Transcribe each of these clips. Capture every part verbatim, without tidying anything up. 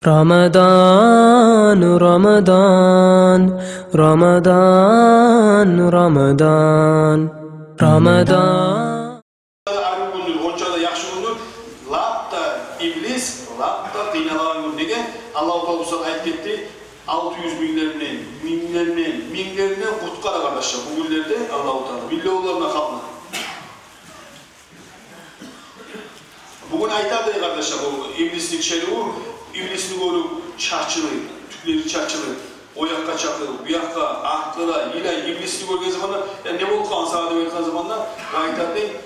Рамадан, Рамадан, Рамадан, Рамадан, Рамадан. Арив гюндюр, онча да яхшы гюндюр, лап да иблис, лап да къыйналагъан гюн. Неге? Аллагьу Таала бу сагьат айтып гетди, алты юз минглеринден, минглеринден, минглеринден къутгъара, къардашлар, бу гюнлерде Аллагьу Таала миллионларына халкъны. Бугюн айтады, къардашлар, бу иблисни шерри, иблисни гёрюп чачылы, тюклери чачылы, о якъгъа чакъы, бу якъгъа, артлыгъа, йылай, иблисни гёрген заманда, «Я, не болуп къалгъан сагъа?» деп айтгъан заманда, бу айтады: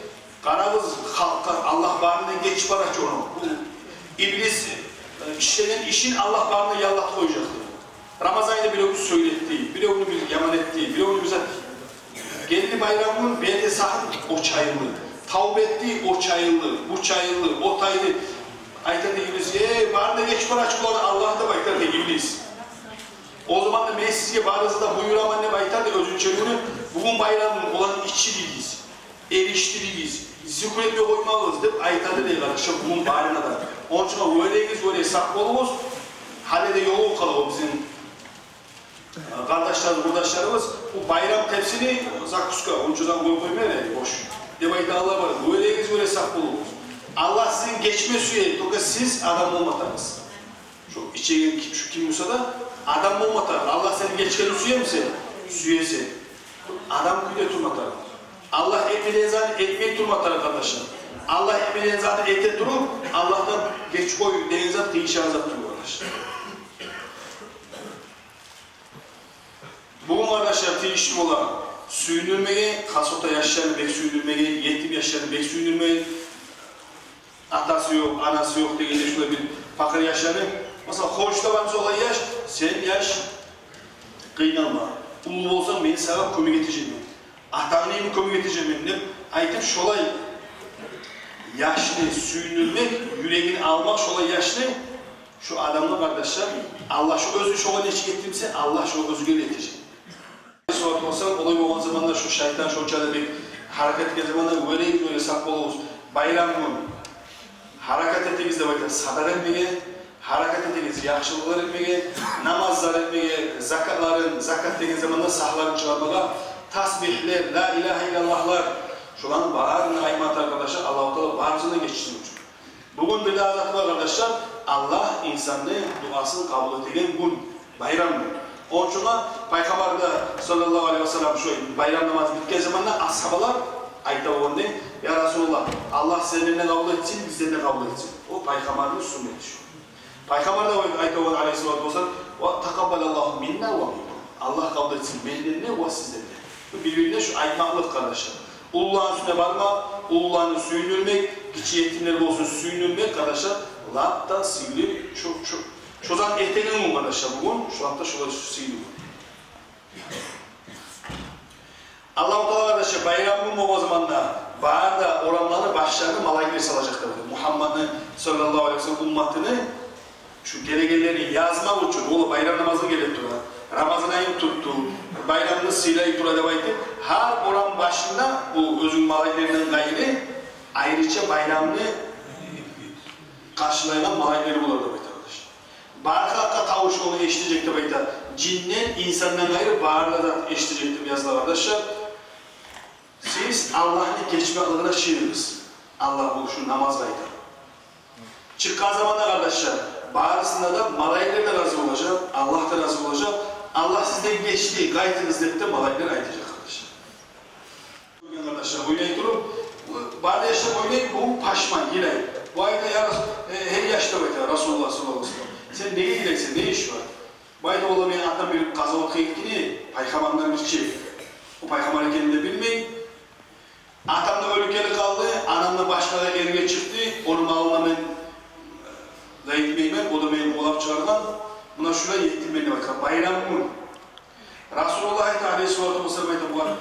«Къарагъыз, халкъгъа, Аллагь барындан гечип бара чы ону. Бу иблис, э, ишлеген ишин Аллагь барындан яллатып къояжакъ», — деп. Рамазан айда биревню сёйлетди, биревню бир яман этди, биревню бир зат. Гелди байрам гюн, берди сагьын, о чайылды. Тавба этди, о чайылды, бу чайылды, о тайды. Айтады иблис: «Эй, барындан гечип бара чы буланы Аллагь», — деп айтады иблис. О заманда мен сизге барыгъызгъа да буюраман деп айтады оьзюнче гюню: «Бугюн байрам гюн, оланы ичиригиз, эришдиригиз, зикру этме къоймагъыз», — деп айтады дей, къардашлар, бугюн барына да. Онча гёрегиз, гёре сакъ болугъуз. Гьали де ёлугъуп къала о бизин, э, къардашлар, къурдашларыбыз, бу байрам тепсини, закуска, онча зат къоюп къоймай, э, бош. Деп айтагъанлар бар. Гёрегиз, гёре сакъ болугъуз. Аллагь сизин гечме сюе, только сиз адам болма тарыкъсыз. Шо ичеген ки-, шо ким буса да адам болма тарыкъ. Аллагь сени гечгенни сюемисен? Сюесен. Адам кюйде турма тарыкъ. Аллагь этме деген затны этмей турма тарыкъ, къардашлар. Аллагь этме деген затны эте туруп, Аллагьдан гечип къой деген зат къыйышагъан зат тюгюл, къардашлар. Бугюн, къардашлар, тийишли бола сююндюрмеге, хасокъда яшланы бек сююндюрмеге, етим яшланы бек сююндюрмеге, атасы ёкъ, анасы ёкъ дегенде, шулай бир пакъыр яшланы. Масала, хоншуда бар буса олай яш, сен, яш, къыйналма. Уллу болсанг, мен сагъа кёмек этежекмен. Атангны йимик кёмек этежекмен деп айтып, шолай яшны сююндюрмек, юрегин алмакъ шолай яшны, шо адамны, къардашлар, Аллагь шо оьзю шогъар нечик этди буса, Аллагь шо оьзюне де этежек. Алайгьиссалату вассалам, олай болгъан заманда шо шайтан шонча да бек гьаракат этген заманда, гёрегиз, гёре сакъ болугъуз. Байрам гюн гьаракат этигиз деп айта садагъа этмеге, гьаракат этигиз яхшылыкълар этмеге, намазлар этмеге, закатларын, закат деген заманда сагьларын чыгъармагъа, тасбигьлер, ла илагьа иллаллагьлар, шоланы барын айтма тарыкъ, къардашлар, Аллагьу Таала барысын да гечсин учун. Бугюн бир дагъы зат бар, къардашлар, Аллагь инсанны дуасын къабул этеген гюн, байрам гюн. Ончугъа Пайхаммар да, саллаллагьу алайгьи ва саллам, шо байрам намаз битген заманда асгьабалар айта болгъан дей: «Я Расулаллагь, Аллагь сизден де къабул этсин, бизден де къабул этсин». О Пайхаммарны сюннети шо. Пайхаммар да айта болгъан, алайгьиссалату вассалам: «Ва такъаббалаллагьу минна ва минкум». Аллагь къабул этсин менден де ва сизден де. Бу бир-бирине шо айтмакълыкъ, къардашлар. Уллуланы уьстюне барма, уллуланы сююндюрмек, гиччи етимлер болсун, сююндюрмек, къардашлар, лап да сыйлы, шо, шо, шо зат этеген гюн, къардашлар, бугюн, шо лап да шолай сыйлы гюн. Аллагьу Таала, къардашлар, байрам гюн болгъан заманда бары да орамланы башларына малайиклер салажакъ деп айта. Мугьаммадны, саллаллагьу алайгьи ва саллам, умматыны шу гелегенлерин язмакъ учун, олар байрам намазгъа гелип тура, Рамазан айын тутду, байрамны сыйлай тура деп айтып, гьар орам башында бу оьзюню малайиклеринден къайры айрыча байрамны къаршылайгъан малайиклери болар деп айта, къардашлар. Бары халкъ да тавушун эшитежек деп айта. Жинден, инсандан къайры бары да зат эшитежек деп языла, къардашлар. Сиз Аллагьны гечмеклигине чыгъыгъыз. Аллагь бу шу намазгъа айта. Чыкъгъан заманда, къардашлар, барысына да малайиклер де рази болажакъ, Аллагь да рази болажакъ. «Аллагь сизден гечди, къайтыгъыз», — деп де малайиклер айтажакъ, къардашлар. Къардашлар, ойнай туруп, бу бары яшлар ойнай, бу пашман, йылай. Бу айта, я Рас-, э, гьей яш, деп айта, Расулуллагь саллаллагьу алайгьи ва саллам, сен неге йылайсан, не иш бар? Бу айта, валлагь, мени атам бир къазаватгъа гетгени, пайхаммардан бир чы. О пайхаммар экенин де билмей. Атам да оьлюп гелип къалды, анам да башгъа эрге чыкъды, ону малын да мен, э, да этмеймен, о да мени къувалап чыгъаргъан. Муна шулай этдим мен, деп айтгъан, байрам гюн. Расулуллагь айта, алайгьиссалату вассалам, айта бугъар: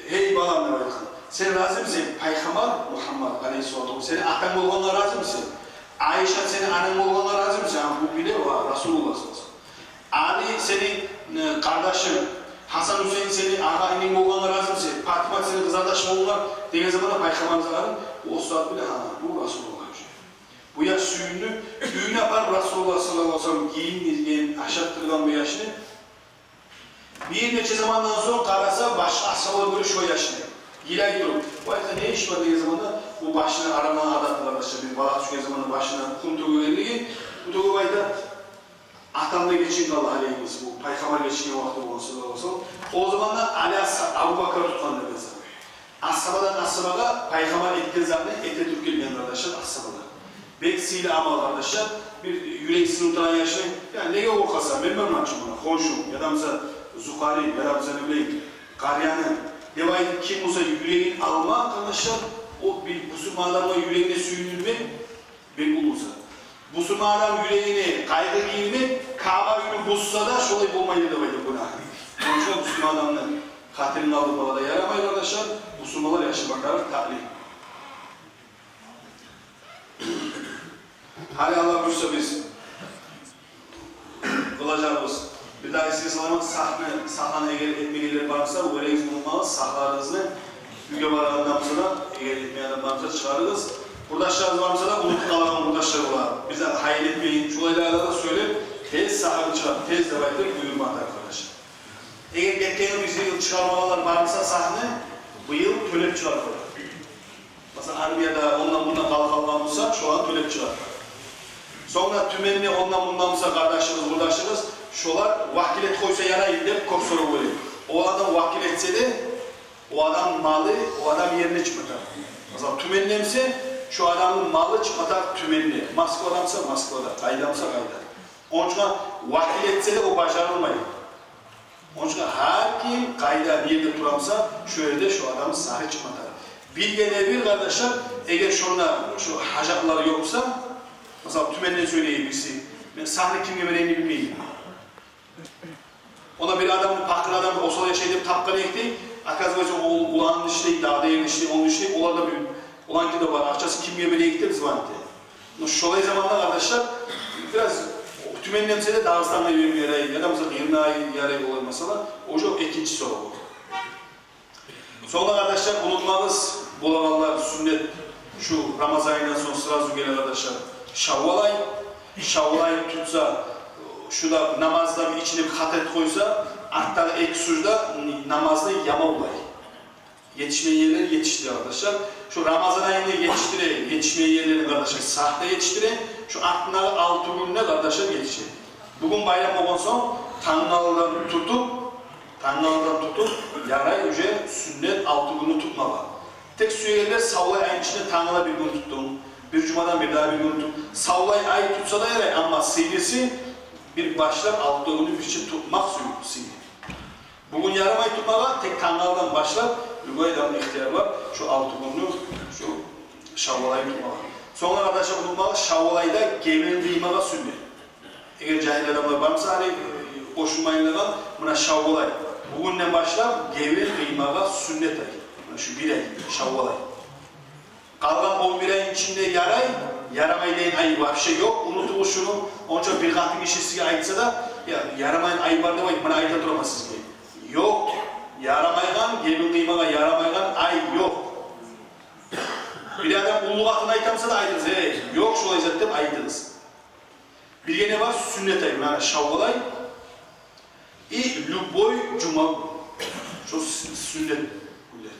«Гьей балам, — деп айтгъан, — сен разимисен пайхаммар Мугьаммад, алайгьиссалату вассалам, сени атанг болгъангъа разимисен? Айша сени ананг болгъангъа разимисен?» Гьа, бу биле, ва Расулуллагь саллаллагьу алайгьи ва саллам. Али сени, э, къардашынг, Гьасан-Гьусейин сени агъа-ининг болгъангъа разимисен? Патима сени къызардашынг болгъангъа, деген заманда пайхаммарыбыз агъарын, о сагьат биле, гьа, бу Расулуллагь уже. Бу Бу яш сююндю. Уьюне апарып, Расулуллагь саллаллагьу алайгьи ва саллам гийиндирген, ашаттыргъан бу яшны. Бир нече замандан сонг къараса, башгъа асгьабалар гёре шо яшны йылай туруп. Бу айтса, не иш бар деген заманда, бу башына аралангъан адаты бар, башына бир балагь тюшген заманда башына къум тёгюлгенлиги. Бу тёгюп айта: «Атам да гечинген алайыбыз, бу пайхаммар гечинген вакъти болгъан, саллаллагьу алайгьи ва саллам». О заманда Али асгьа-, Абубакар тутгъан деп яза. Асгьабадан асгьабагъа пайхаммар этген затны эте туруп гелген, къардашлар, асгьабалар. Бек сыйлы амал, къардашлар. Бир юреги сынып турагъан яшны, я, неге къоркъасан, мен барман чы муна, хоншум, яда буса зукъари, яда буса, не билейим, къарияны, деп айтып, ким буса юрегин алма, къардашлар, о бир бусурман адамны юрегин сююндюрмек бек уллу зат. Бусурман адамны юрегине къайгъы гийирмек, Каъба уьюню бузса да, шолай болмайды деп айтып гюнагь. Шону учун бусурман адамны хатирин къалдырмагъа да ярамай, къардашлар. Бусурманлар яшамакълары татли. Гьали Аллагь буюрса, биз къылажакъбыз. Бир дагъы эсигизге саламан, сагьны, сагьланы эгер этмегенлер бар буса, уьйренигиз, унутмагъыз, сагьларыгъызны уьйге барагъанда буса да, эгер этмеген адам бар буса, чыгъарыгъыз. Къурдашларыгъыз бар буса да, унутуп къалагъан къурдашлар бола. Биз де гьайын этмейин, шолайларда да сёйлеп, тез сагьны чыгъар, тез деп айтып буюрма тарыкъ, къардашлар. Эгер гетген йыл, бизин йыл чыгъармагъанлар бар буса сагьны, бу йыл тёлеп чыгъарып къоя. Масала, армияда ондан-мундан къалып къалгъан буса, шоланы тёлеп чыгъарып къоя. Сонг да тюменде ондан-мундан буса къардашыгъыз, къурдашыгъыз, шолар вакил этип къойса ярай деп кёп сорав геле. О адам вакил этсе де, о адамны малы о адамны ерине чыкъма тарыкъ. Масала, тюменде буса, шо адамны малы чыкъма тарыкъ тюменде. Москвада буса, Москвада, къайда буса, къайда. Онча вакил этсе де, о бажарылмай. Онча гьар ким къайда, не ерде тура буса, шо ерде шо адамны сагьы чыкъма тарыкъ. Биргине-бир, къардашлар, эгер шонда шо гьажатлар ёкъ буса, масала, тюменден сёйлей бириси, мен сагьны кимге берегенни билмеймен. Онда бир адамны, пакъыр адамны, осал яшай деп тапгъан эди, оказывается, ол уланны ишлей, дагъы да ерни ишлей, ону ишлей, олар да бир, уланныки де бар, акъчасы, кимге берейик деп звонит эте. Ну, шолай заманда, къардашлар, бираз тюменден буса да Дагъыстангъа йиберме ярай, яда буса Къырымгъа ярай, олай масала, о уже экинчи сорав болду. Сонг да, къардашлар, унутмагъыз, болагъанлар сюннет, шу Рамазан айындан сонг сразу геле, къардашлар, Шаввал ай. Шаввал ай тутса, шу да намазда бир ичине бир хата этип къойса, артдагъы эки сужда намазны ямавлай. Етишмейген ерлер етишдире, къардашлар. Шу Рамазан айында етишдире, етишмейген ерлер, къардашлар, сагьда етишдире. Шу артындагъы алты гюнде, къардашлар, етишдире. Бугюн байрам болгъан сонг, тангаладан тутуп, тангаладан тутуп, ярай уже сюннет алты гюнню тутмагъа. Тек сюегенлер савлай айны ичинде тангала бир гюн тутдунг, бир жумадан бир дагъы бир гюн тутуп, савлай ай тутса да ярай, амма сыйлысы бир башлап алты гюнню бирче тутмакъ сюй-, сыйлы. Бугюн ярамай тутмагъа, тек тангаладан башлап, любой адамны ихтияры бар шу алты гюнню, шу Шаввал айны тутмагъа. Сонг да, къардашлар, унутмагъыз, Шаввал айда гебин къыймагъа сюннет. Эгер жагьил адамлар бар буса, гьали, э, къошулмайгъанлар, муна Шаввал ай. Бугюнден башлап гебин къыймагъа сюннет ай. Муна шу бир ай, Шаввал ай. Къалгъан он бир айны ичинде ярай, ярамай деген ай вообще ёкъ, унутугъуз шуну. Онча бир къатын гиши сизге айтса да, я, ярамайгъан ай бар деп айтып, муна айта тураман сизге. Ёкъ, ярамайгъан, гебин къыймагъа ярамайгъан ай ёкъ. Бир адам уллу къатын айта буса да айтыгъыз, эй, ёкъ шолай зат деп айтыгъыз. Биргине бар сюннет ай, муна Шаввал ай. И любой жума гюн. Шо с-, сюннет гюнлер.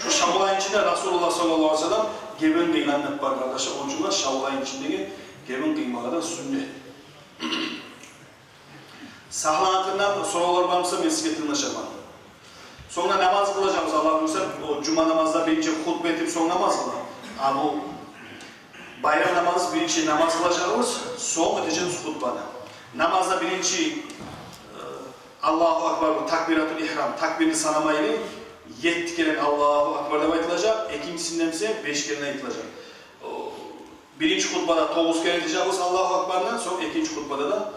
Шо Шаввал айны ичинде Расулуллагь саллаллагьу алайгьи ва саллам гебин къыйгъан деп бар, къардашлар. Онча Шаввал айны ичиндеги гебин къыймагъа да сюннет. Сагьланы гьакъындан соравлар бар буса, мен сизге тынглашаман. Сонг да намаз къылажакъбыз, Аллагь буюрса, о жума намазда биринчи хутба этип, сонг намаз къыла. А бу байрам намазы биринчи намаз къылажакъбыз, сонг этежекбиз хутбаны. Намазда биринчи, э, Аллагьу акбар, бу такбиратул ихрам, такбирни санамайлы, етти керен Аллагьу акбар деп айтылажакъ, экинчисинде буса беш керен айтылажакъ. О, биринчи хутбада тогъуз керен этежекбиз Аллагьу акбарны, сонг экинчи хутбада да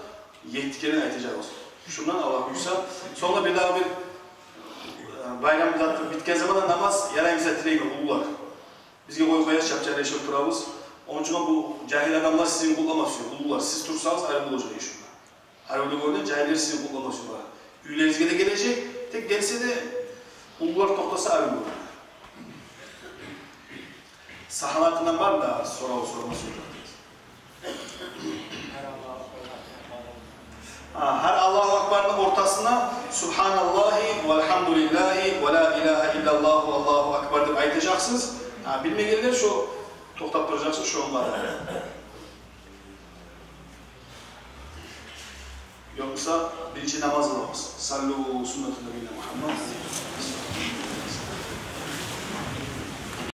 етти керен айтажакъбыз. Шундан, Аллагь буюрса, сонг да бир дагъы бир, э, байрам заты битген заманда намаз ярай буса тилейме, уллулар. Бизге къой, къояр, чапчара яшап турабыз. Онча бу жагьил адамлар сизин къутламас учун, уллулар, сиз турсагъыз, арив болажакъ иншаллагь. Арив гёрюне, жагьиллер сизин къутламас учун. Уьйлеригизге де гележек, тек гелсе де, уллулар токътаса, арив гёрюне. Сагьланы гьакъындан бармы дагъы сорав, сорама сюегенлер? А, гьар Аллагьу акбарны ортасына «Субгьаналлагьи валгьамдулиллагьи ва ла илагьа иллаллагьу валлагьу акбар» деп айтажакъсыз. А, билмегенлер шо токътап туражакъсыз шо онгъа да. Ёкъса биринчи намаз къылабыз. Саллу суннату набийина Мугьаммад.